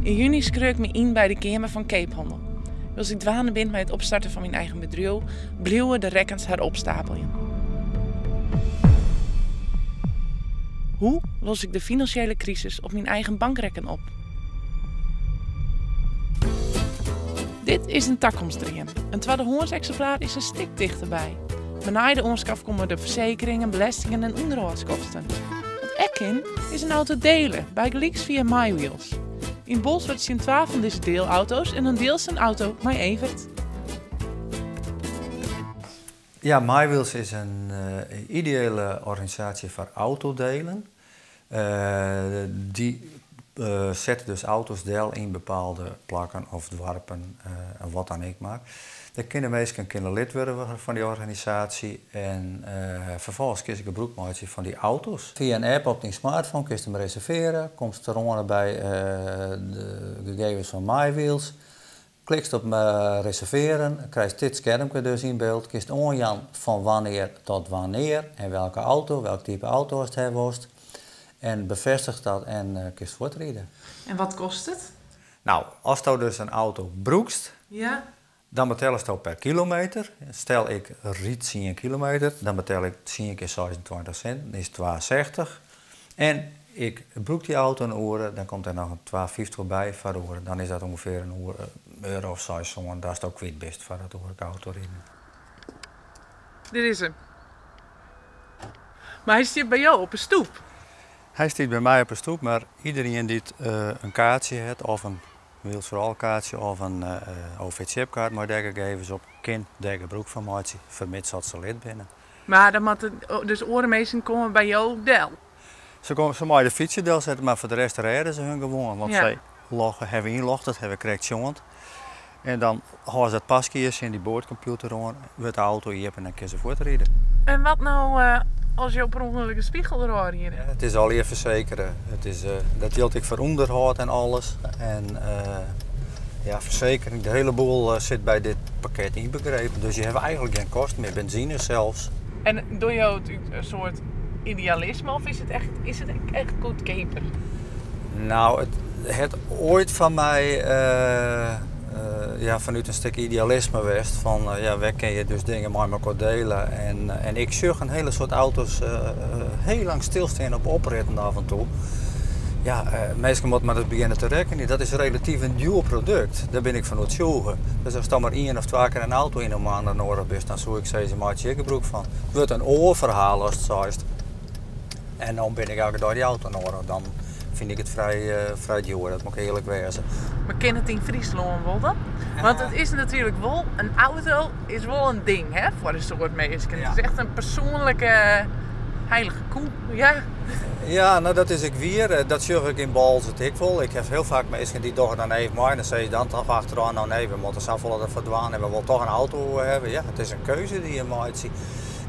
Yn juny skreau ik my yn by de Keamer fan Keaphannel. Wylst ik dwaande bin mei it opstarten fan myn eigen bedriuw, bliuwe de rekkens har opstapeljen. Hoe los ik de finansjele krisis op myn eigen bankrekken op? Dit is in takomstdream. In twaddehâns eksimplaar is in stik tichterby. Mar nei de oanskaf komme de fersekeringen, belestingen en ûnderhâldskosten. Wat ek kin, is in auto dele, bygelyks fia MyWheels. Yn Bolsward stean twa fan dizze deelauto's en dan deelst in auto mei Evert. Ja, MyWheels is in ideële organisaasje foar autodelen. Dy sette dus auto's del yn bepaalde plakken of doarpen of wat dan ek mar. Dêr kinne minsken kinne lid wurde fan dy organisaasje en ferfolgens kinne se gebrûk meitsje fan dy auto's. Fia in app op dyn smartphone kinst him reservearje, komst deroan by de gegevens fan MyWheels, klikst op reserveren, krijst dit skermke dus yn byld, kinst oanjaan fan wannear tot wannear en welke auto, welk type auto ast ha wolst en befêstigst dat en kinst fuortride. En wat kostet it? No, asto dus in auto brûkst, dan betellesto per kilometer. Stel ik ryd tsien kilometer, dan betel ik tsien kear 26 sinten, is 62. En ik brûk dy auto in oere, dan komt der noch in 2,50 by foar de oere. Dan is dat ûngefear in oere, euro of seis, sân datsto kwyt bist foar dat oerke autoriden. Dit is him. Mar hy stiet by jo op 'e stoep. Hy stiet by my op 'e stoep, mar iderien dy't in kaartsje hat of in Wheels for All kaartsje of in OV-chipkaart mei dêr gegevens op, kin dêr gebrûk fan meitsje, fermits dat se lid binne. Mar dan moatte dus oare minsken komme by jo del? Se komme, se meie de fytsje delsette, mar foar de rest rêde se hun gewoan. Want sy logge, hawwe ynlogd, dat hawwe we krekt sjoen. En dan hâlde se dat paske hjir tsjin dy boardkompjûter oan, wurdt de auto iepen en kinne se fuortride. En wat no as jo per ûngelok in spegel derôf ride? It is allegear fersekere. It is, dat jildt ek foar ûnderhâld en alles. En ja, fersekering, de hiele boel sit by dit pakket ynbegrepen. Dus je hawwe eigentlik gjin kosten mear, benzine sels. En dogge jo it út in soart idealisme of is it echt, is it ek echt goedkeaper? No, it hat oait foar my ja, fanút in stik idealisme west. Fan ja, wêr kinne je dus dingen mei mekoar dele. En ik sjoch in hiele soad auto's hiel lang stilstean op opritten af en toe. Ja, minsken moatte mar ris begjinne te rekkenjen. Dat is relatyf in djoer produkt. Dêr bin ik fan oertsjûge. Dus ast dan mar ien of twa kear in auto yn 'e moanne noadich bist, dan soe ik sizze, meitsje hjir gebrûk fan. It wurdt in oar ferhaal ast seist, en dan bin ik elke dei dy auto noadich. Dan fyn ik it frij djoer, dat moat ik earlik wêze. Mar kin it yn Fryslân wol dan? Want it is natuerlik wol, in auto is wol in ding hè, foar in soad minsken. It is echt in persoanlike heilige koe, ja. Ja, no dat is ek wier. Dat sjoch ik yn Boalsert ek wol. Ik haw hiel faak minsken dy dogge dan even mei en dan sizze se dan toch achterôf, no nee, we moatte safolle derfoar dwaan en we wolle toch in auto hawwe. Ja, it is in keuze dy't je meitsje.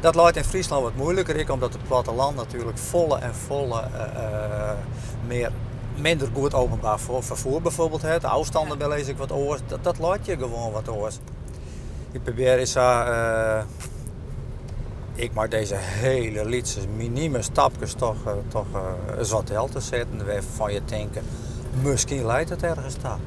Dat leit yn Fryslân wat moeiliker, ek omdat it plattelân natuerlik folle en folle mear minder goed openbaar ferfier bijvoorbeeld hat. De ôfstannen binne ek wat oars. Dat leit hjir gewoan wat oars. Ik probearje sa ek mei dizze hiele lytse minime stapkes toch ris wat del te setten wêrfan je tinke, miskien leit it ergens ta.